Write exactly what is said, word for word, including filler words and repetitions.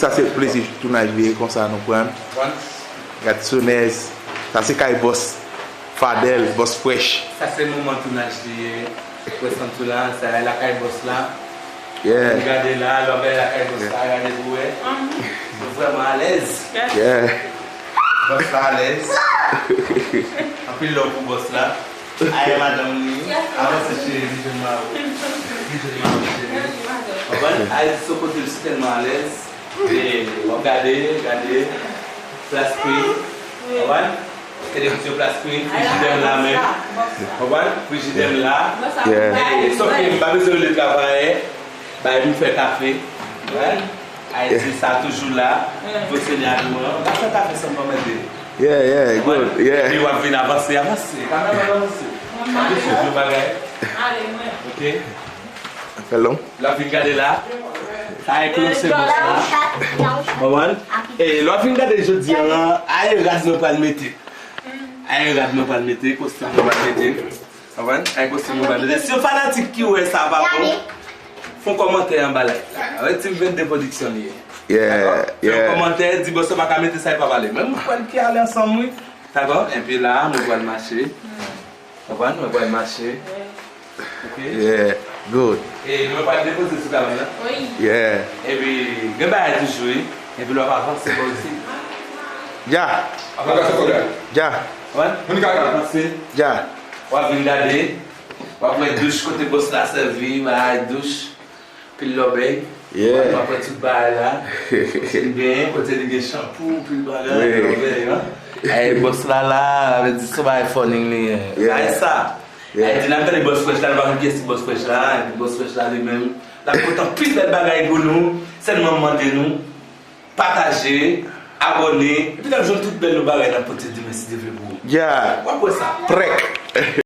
Sa se plezi tounaj li ye, konsa nou pran. Gad Sonèz. Sa se kay bòs Fadèl, bòs Fresh. Sa se moman tounaj li ye. Presanti la, sa e lakay bòs la. Yeah. Gade la, lè w gade lakay bòs la, gade pou wè. Nou vrèman alèz. Yeah. Bòs la alèz. Anpil love pou bòs la. Aye madanm li. Avanse cheri, li jwenn mari w. Li jwenn mari w cheri. Konprann? Aye sou kote l si tèlman alèz. E w ap gade, gade. Plas queen. Konprann? Televizyon plas queen, frijidè m la menm. Konprann? Frijidè m la. E sòf ke m pa bezwen rele travayè. Bay m fè kafe. Konprann? Ayiti sa toujou la. Fonksyone a nou an. N ap fè kafe san m pa mande. Yeah, yeah, good, yeah. Epi w ap vin avanse, avanse. Kameraman avanse. Avanse, yon bagay. Ok? Fè long. L ap vin gade la. Sa e klose bòs la. Konprann? E lè w ap vin gade jodi a la, a e rad mwen pral mete. A e rad mwen pral mete, kostim mwen pral mete. Konprann? A e kostim mwen pral mete. Si yon fanatik ki wè sa pa bon, fè yon kòmantè anba live la. Red Team vennde Production li ye. Yeah, yeah. Fè yon kòmantè, di bòs la pa ka mete sa, e pa pale. Men mwen kwè l ki ale ansanm wi. Dakò? Epi la, mwen pral mache. Konprann? Mwen pral mache. Ok? Yeah, good. E nou pral depoze sou kabann nan. Wi. Yeah. Epi, gen bagay toujou wi. Epi lè w ap avanse bò isit. Dja. Ap avanse. Dja. Konprann? Moun ka avanse. Dja. W ap vin gade. W ap wè douch kote bòs la sèvi, bagay douch. Pil lòbèy. Yeah. W ap wè tout bagay la. Kote li genyen, kote li gen chanpou, pil bagay, lòbèy, an. Ay, bòs la la, vle di se yon bagay funny li ye. Yeah. Bagay sa. Yeah. Ay, di n ap gade bòs Fresh la, nou pa konn kiyès ki bòs Fresh la, epi bòs Fresh la li menm. L ap pote anpil bèl bagay pou nou, sèlman mande nou, pataje, abòne, epi n ap jwenn tout bèl nou bagay n ap pote demen si Dye vle pou ou. Yeah. W ap wè sa. Prèk.